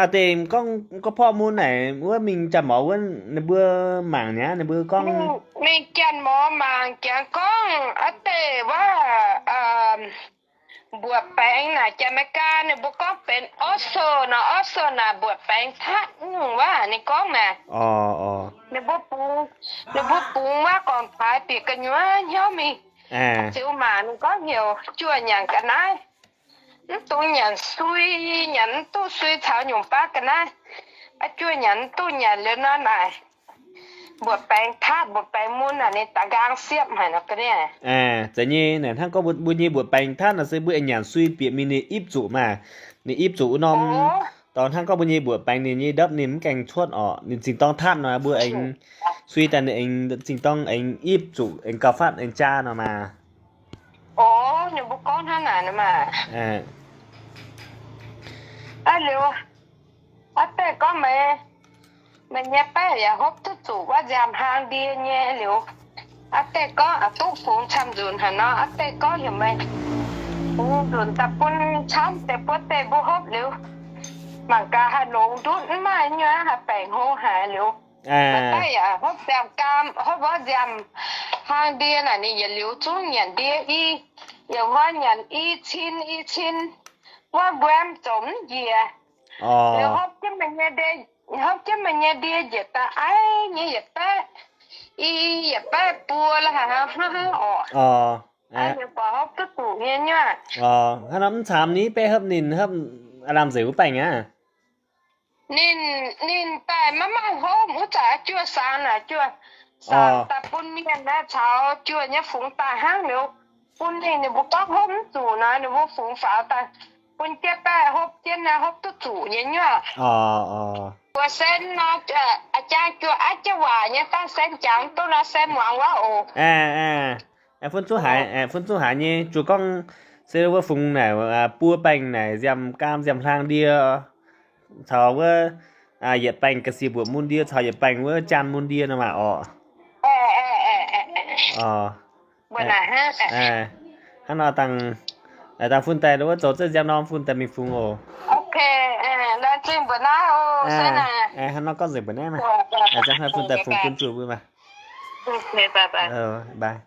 Aa deix gorngv, gorngv porv mun naaic wuov mingh janx-mor wuov ninh mbuo mangc niaa, ninh mbuo gorngv mingh janx-mor mangc jangx gorngv aa deix wuov mbuoqc baengx naaic Janx-Meigaa ninh mbuo gorngv benx also nor, also naaic mbuoqc baengx tatv nyungc wuov ninh gorngv naaic. Ninh mbuo bungx, ninh mbuo bungx wuov gorngv-taaix bieqc gu'nyuoz hnyouv mingh. Ziux mangc ninh gorngv heuc juoh nyanc ga'naaiv, mv dungx nyanc sui, nyanc mv duqv sui caux nyungc baav ga'naaiv. Aa juoh nyanc mv duqv nyanc liuz nor naaic mbuoqc baengx tatv mbuoqc baengx mun naaic ninh da'nqaang siepv haic nor ga'naaiv. Zeiz nyei naaic hnangv gorngv mbuo nyei mbuoqc baengx tatv nor se mbuo aengx nyanc sui bieqc mingh ninh ipv zuqc maah. Ninh ipv zuqc wuov norm dorngx hnangv gorngv mbuo nyei mbuoqc baengx ninh nyei ndopv ninh mv gaengh cuotv orqc, ninh zingh dorng tatv nor mbuo aengx sui daaih ninh aengx zingh dorng aengx ipv zuqc aengx gauh fatv aengx jaa nor maah. Orqc, ninh mbuo gorngv hnangv naaic nor maah. Aa liuz, aa deix gorngv meih, meih nyei baeqv yaac hopv duqv zuqc wuov nziaamv-hlaang ndie nyei liuz, aa deix gorngv aqc duqv fungx camv nzunc haaix nor, aa deix gorngv heuc meih fungx nzunc daaih bun camv deix buov deix mbuo hopv liuz, mangc gaax haih longx ndutv mv maaih nyei, haih baengc hlo haic liuz. Meih baeqv yaac hopv nziaamv-gaam, hopv wuov nziaamv-hlaang ndie naaic ninh yietc liuz zungv nyanc ndie i, yietc hnoi nyanc i cin i cin, wuov nquem zoux mv njiec. Liuz hopv jienv meih nyei ndie, hopv jienv meih nyei ndie njiec daaih aiv nyei yietc baeqv, i yietc baeqv buo la'haic hnangv orqc. Ninh buatc hopv duqv zuqc nyei nyuoqc. Hnangv nor mv caamx ni baeqv hopv ninh hopv aav lamh nzengc wuov baengh aqv. Ninh, ninh daaih maiv maaih hopv wuov zanc juoh saang naaic juoh saang daaih bun mienh naaiv caux juoh nyei fungx daaih hnangv liuz, bun ninh, ninh mbuo gorngv hopv mv zuqc nor ninh mbuo fungx faaux daaih bun jienv baeqv hopv jienv naaiv hopv duqv zuqc nyei nyuoqc. Buatc sen nor, a'jang juoh aiv jienv waac nyei daaih sen jangx duqv nor sen muangx wuov oc. Fun zuqv haiz, fun zuqv haiz nyei zuqc gorngv se wuov fungx naaic buo baengh naaic nziaamv-gaam nziaamv-hlaang ndie caux wuov yietc baengh ga'sie mbuoqc mun ndie caux yietc baengh wuov jaan mun ndie nor maah orqc. Hnangv nor dangh, dangh fun daaih wuov zoux zengv nziaamv norm fun daaih mingh fungx oc. Hnangv nor gorngv nzengc mbuo naaiv maah. Ziangh hnoi fun daaih fungx bun zuqc mbuo maah.